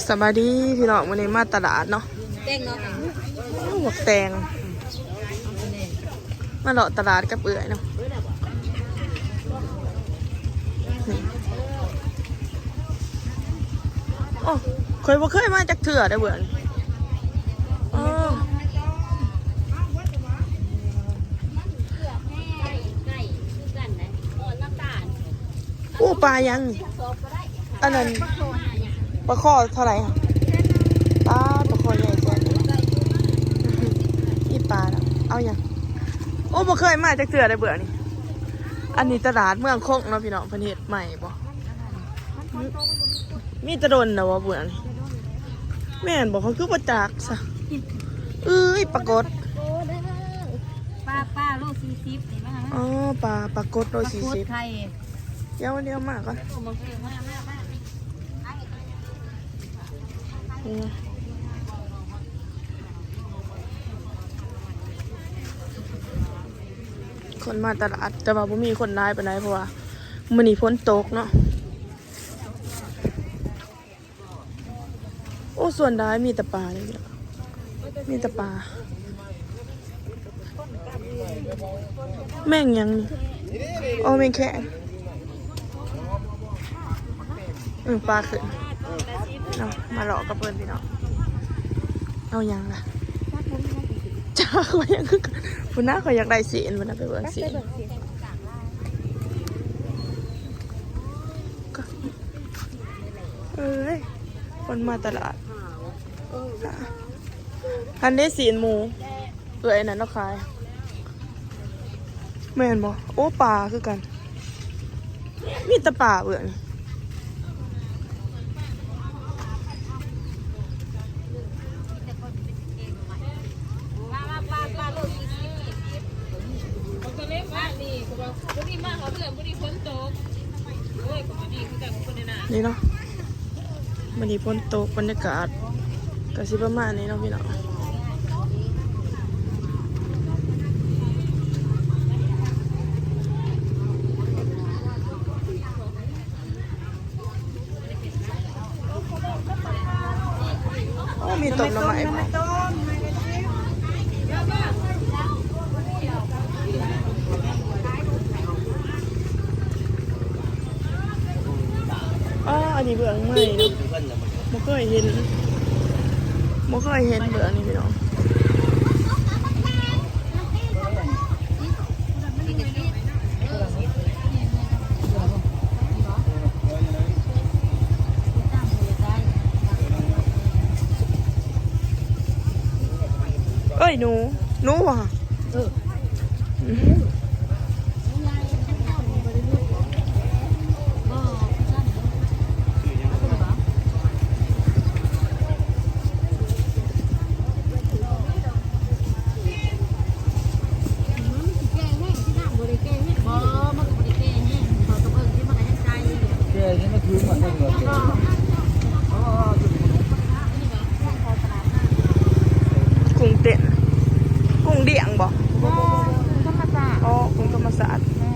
ສະບາຍດີພີ່ນ້ອງ ມື້ນີ້ມາຕະຫຼາດເນາະ ແຕງເນາະ ໂອ້ ບັກແຕງ ມາເລາະຕະຫຼາດກັບເອື້ອຍເນາະ ນີ້ ໂອ້ ຂ້ອຍບໍ່ເຄີຍມາຈັກເທື່ອເດ້ເບື້ອງ ເອີ ໂອ້ ປາຫຍັງນີ້ ອັນນັ້ນ ປາຄໍ່ເທົ່າໃດ? ປາ ປາຄໍ່ໃຫຍ່ແທ້ ອີ່ປານະ ເອົາຫຍັງ? ໂອ້ ບໍ່ເຄີຍມາຈັກເທື່ອເດ້ເບື້ອງນີ້ ອັນນີ້ຕະຫຼາດເມືອງຄົງເນາະພີ່ນ້ອງ ເພິ່ນເຮັດໃໝ່ບໍ່? ມີແຕ່ດົນແລ້ວບໍ່ເບື້ອງນີ້ ແມ່ນບໍ່? ຂ້ອຍຄືບໍ່ຈັກຊະ ເອີຍ ປາກົດ ປາ ປາໂລສີ່ສິບນີ້ມາ ອໍ ປາ ປາກົດໂລສີ່ສິບ ປາກົດໄຂ່ ດຽວ ດຽວມາກ່ອນ ຄົນມາຕະຫຼາດ ແຕ່ວ່າບໍ່ມີຄົນຫຼາຍປານໃດ ເພາະວ່າມື້ນີ້ຝົນຕົກເນາະ. ໂອ້ ສ່ວນຫຼາຍມີແຕ່ປາເລີຍ ມີແຕ່ປາ ແມງຫຍັງນີ້? ອໍ ແມງແຄງ ເອີ ປາຂຶ້ນເນາະ ມາເລາະກັບເພິ່ນພີ່ນ້ອງ ເອົາຫຍັງລະ? ຈັກວ່າຫຍັງຄືກັນ ພຸ້ນນະ ຂ້ອຍຢາກໄດ້ຊີ້ນ ພຸ້ນນະ ໄປເບິ່ງຊີ້ນ ເອີຍ ຄົນມາຕະຫຼາດ ຫັ້ນເດ້ຊີ້ນໝູ ເອື້ອຍນັ້ນລາວຂາຍ ແມ່ນບໍ່? ໂອ້ ປາຄືກັນ ມີແຕ່ປາເອື້ອຍນີ້ ປາ ປາ ປາ ປາໂລສີ່ສິບ ເຂົາກໍເລີຍວ່ານີ້ ເຂົາວ່າບໍ່ໄດ້ມາເຂົາເທື່ອ ບໍ່ໄດ້ຝົນຕົກ ໂອ້ຍ ກໍບໍ່ດີຄືກັນ ບໍ່ໄດ້ນາ ນີ້ເນາະ ມື້ນີ້ຝົນຕົກ ບັນຍາກາດກໍຊິປະມານນີ້ເນາະພີ່ນ້ອງ ໂອ້ ມີຕົ້ມໜໍ່ໄມ້ ໜໍ່ໄມ້ຕົ້ມ ອໍ ອັນນີ້ເບື້ອງໃໝ່ເນາະ ບໍ່ເຄີຍເຫັນ ບໍ່ເຄີຍເຫັນເບື້ອງນີ້ພີ່ນ້ອງ ເອີຍ ໜູ ໜູຫວາ? ເອີ. ກຸ້ງເຕັ້ນ ກຸ້ງດຽງບໍ່? ບໍ່ ກຸ້ງທຳມະຊາດ ອໍ ກຸ້ງທຳມະຊາດ ແມ່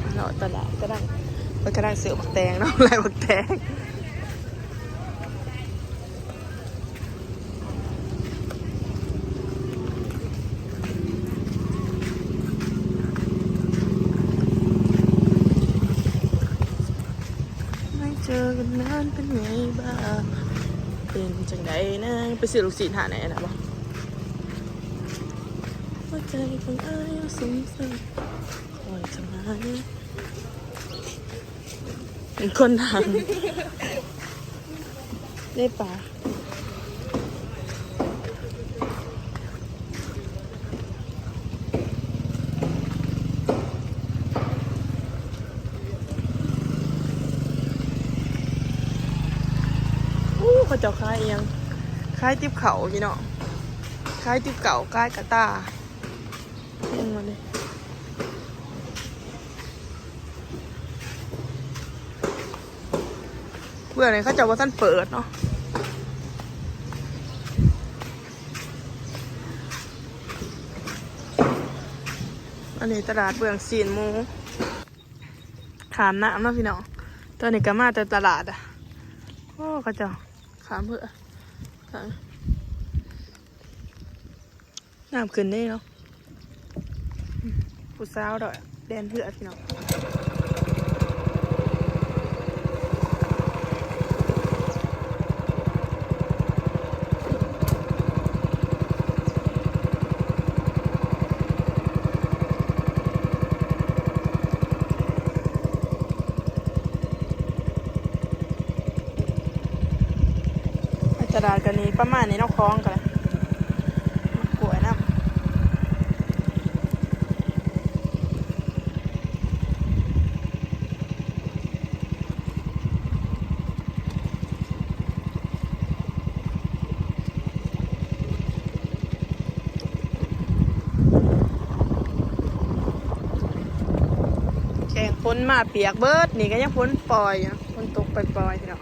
ນ. ເນາະ ຕະຫຼາດກຳລັງ ເພິ່ນກຳລັງຊື້ໝາກແຕງເນາະ ໄລ່ໝາກແຕງ ໄມ່ເຈີກັນນານເປັນໄງບ້າງ ເປັນຈັ່ງໃດນາງ ໄປຊື້ລູກຊີ້ນຮ້ານໄອ້ອັນນັ້ນບໍ່? ຫົວໃຈຂອງອ້າຍສົງສານ ຄອຍຈະມາເດີ ເປັນຄົນດັງ ໄດ້ປາ ໂອ້ ເຂົາເຈົ້າຂາຍອີ່ຫຍັງ? ຂາຍຕິບເຂົ້າພີ່ນ້ອງ ຂາຍຕິບເຂົ້າ ຂາຍກະຕ່າ ຍັງມາເລີຍ ເບື້ອງນີ້ເຂົາເຈົ້າບໍ່ທັນເປີດເນາະ. ນີ້ຕະຫຼາດເບື້ອງຊີ້ນໝູ ຂ້າມນ້ຳເນາະພີ່ນ້ອງ. ຕອນນີ້ກໍມາແຕ່ຕະຫຼາດອະ. ໂອ້ ເຂົາເຈົ້າຂ້າມເຮືອ ນ້ຳຂຶ້ນເດ້ເນາະ. ຜູ້ສາວດອກແລ່ນເຮືອພີ່ນ້ອງ. ຕະຫຼາດກໍນີ້ປະມານນີ້ເນາະ ຂອງກໍໄດ້ ໝາກກ້ວຍນຳ. ແຂ່ງຝົນມາປຽກເບິດ ນີ້ກໍຍັງຝົນປ່ອຍຢູ່ ຝົນຕົກປ່ອຍໆ ພີ່ນ້ອງ.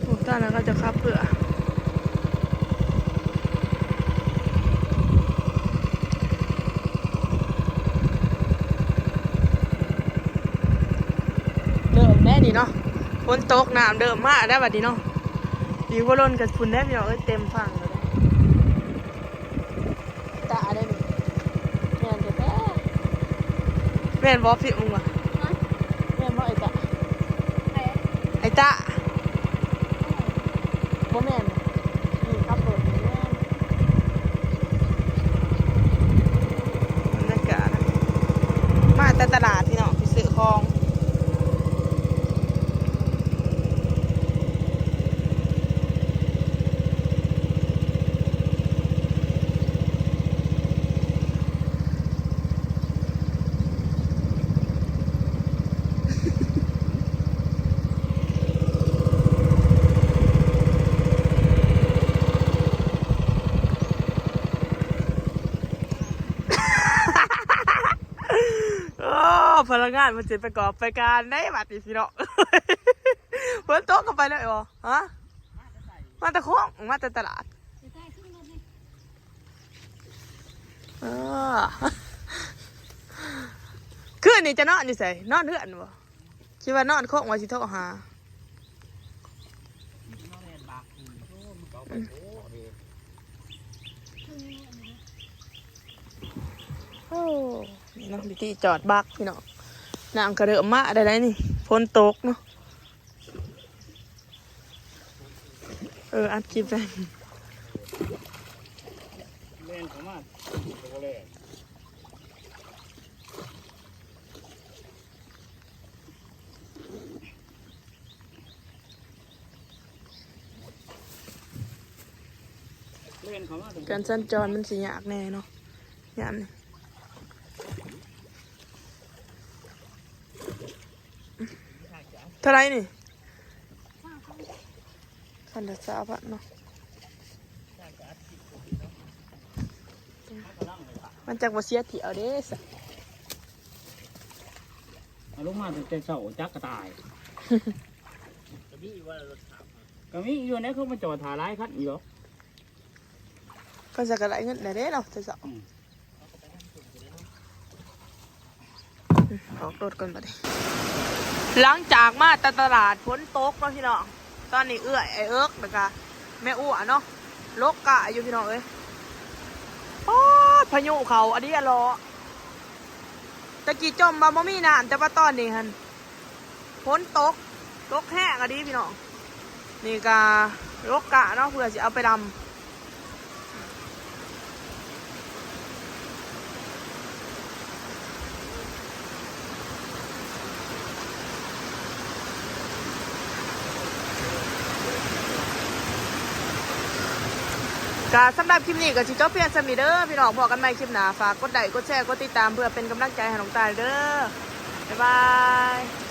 ໂອ້ ຕາຍແລ້ວ ເຂົາເຈົ້າຂັບເຮືອ ເລີ່ມແລ້ວນີ້ເນາະ ຝົນຕົກ ນ້ຳເລີ່ມມາແລ້ວບັດນີ້ເນາະ. ອີກບໍ່ດົນກໍພຸ້ນແຫຼະພີ່ນ້ອງເອີຍ ເຕັມຝັ່ງແລ້ວເດ້. ຕາໄດ້ນີ້ ແມ່ນແທ້ໆ ແມ່ນບໍ່ພີ່ ມຶງວ່າ? ຮະ? ແມ່ນບໍ່ໄອ້ຕາ? ໃຜ? ໄອ້ຕາ ບໍ່ແມ່ນ ນີ້ຂັບລົດນີ້ແມ່ນ. ບັນຍາກາດ ມາແຕ່ຕະຫຼາດພີ່ນ້ອງ ໄປຊື້ຂອງ. ໂອ້ ພະນັກງານເພິ່ນຊິໄປກອບໄປການໄດ໋ບັດນີ້ພີ່ນ້ອງ. ຝົນຕົກກໍໄປເລີຍບໍ່? ຮະ? ມາແຕ່ຂອງ ມາແຕ່ຕະຫຼາດ. ເອີ ຄືນນີ້ຈະນອນຢູ່ໃສ? ນອນເຮືອນບໍ່? ຄິດວ່ານອນຄົງ ວ່າຊິໂທຫາ. ໂອ້ ນີ້ເນາະ ວິທີຈອດບັກພີ່ນ້ອງ. ນ້ຳກໍເລີ່ມມາໄດ້ແລ້ວນີ້ ຝົນຕົກເນາະ. ເອີ ອັດຄລິບໄວ້ ແລ່ນເຂົ້າມາ ແລ່ນເຂົ້າມາ ການສັນຈອນມັນຊິຍາກແດ່ເນາະ ຍາມນີ້. ເທົ່າໃດນີ້? ຄັນລະຊາວພັນເນາະ. ມັນຈັກບໍ່ເສຍຖ້ຽວເດ້ຊະ. ເອົາລົງມາຕັ້ງແຕ່ເຊົ້າ ຈັກກະຕ່າຍ. ກໍມີຢູ່ແນວ ຄືມາຈອດຖ້າຫຼາຍຄັນຢູ່ດອກ. ກໍຈະກະໄດ້ເງິນແດ່ເນາະ ແຕ່ເຊົ້າ. ອືມ. ອອກລົດກ່ອນບັດນີ້. ຫຼັງຈາກມາແຕ່ຕະຫຼາດ ຝົນຕົກເນາະພີ່ນ້ອງ. ຕອນນີ້ເອື້ອຍ ອ້າຍເອິກ ແລ້ວກະແມ່ອ້ວເນາະ ຫຼົກກະຢູ່ພີ່ນ້ອງເອີຍ. ໂອ້ ພາຍຸເຂົ້າອະດີອະຫຼໍ. ແຕ່ກີ້ຈົ່ມວ່າບໍ່ມີນ້ຳ ແຕ່ວ່າຕອນນີ້ຫັ້ນ ຝົນຕົກ ຕົກແຮງອີ່ຫຼີພີ່ນ້ອງ. ນີ້ກະຫຼົກກະເນາະ ເພື່ອຊິເອົາໄປດຳ. ກະສຳລັບຄລິບນີ້ກະຊິຈົບພຽງສ່ຳນີ້ເດີພີ່ນ້ອງ. ພໍ້ກັນໃໝ່ຄລິບໜ້າ ຝາກກົດໄລ້ ກົດແຊ ກົດຕິດຕາມ ເພື່ອເປັນກຳລັງໃຈໃຫ້ນ້ອງຕາຍເດີ. ບາຍບາຍ.